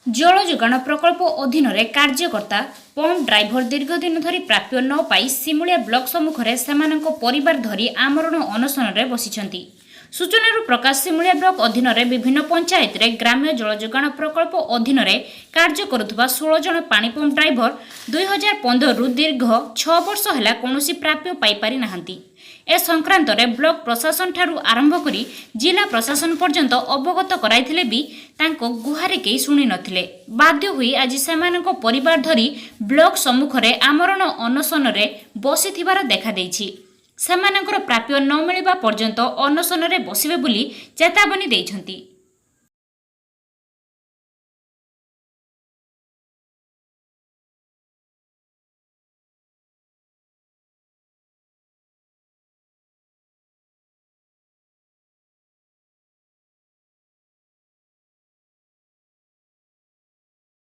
ଜଳ ଯୋଗାଣ ପ୍ରକଳ୍ପ ଅଧୀନରେ କାର୍ଯ୍ୟକର୍ତ୍ତା ପମ୍ପ ଡ୍ରାଇଭର ଦୀର୍ଘଦିନ ଧରି ପ୍ରାପ୍ୟ ନ ପାଇ ସିମୁଳିଆ ବ୍ଲକ ସମ୍ମୁଖରେ ସେମାନଙ୍କ ପରିବାର ଧରି ଆମରଣ ଅନଶନରେ ବସିଛନ୍ତି। ସୂଚନାରୁ ପ୍ରକାଶ, ସିମୁଳିଆ ବ୍ଲକ ଅଧୀନରେ ବିଭିନ୍ନ ପଞ୍ଚାୟତରେ ଗ୍ରାମ୍ୟ ଜଳ ଯୋଗାଣ ପ୍ରକଳ୍ପ ଅଧୀନରେ କାର୍ଯ୍ୟ କରୁଥିବା 16 ଜଣ ପାଣି ପମ୍ପ ଡ୍ରାଇଭର 2015ରୁ ଦୀର୍ଘ 6 ବର୍ଷ ହେଲା କୌଣସି ପ୍ରାପ୍ୟ ପାଇପାରି ନାହାନ୍ତି। ଏ ସଂକ୍ରାନ୍ତରେ ବ୍ଲକ ପ୍ରଶାସନଠାରୁ ଆରମ୍ଭ କରି ଜିଲ୍ଲା ପ୍ରଶାସନ ପର୍ଯ୍ୟନ୍ତ ଅବଗତ କରାଇଥିଲେ ବି ତାଙ୍କ ଗୁହାରି କେହି ଶୁଣିନଥିଲେ। ବାଧ୍ୟ ହୋଇ ଆଜି ସେମାନଙ୍କ ପରିବାର ଧରି ବ୍ଲକ ସମ୍ମୁଖରେ ଆମରଣ ଅନଶନରେ ବସିଥିବାର ଦେଖାଦେଇଛି। ସେମାନଙ୍କର ପ୍ରାପ୍ୟ ନ ମିଳିବା ପର୍ଯ୍ୟନ୍ତ ଅନଶନରେ ବସିବେ ବୋଲି ଚେତାବନୀ ଦେଇଛନ୍ତି।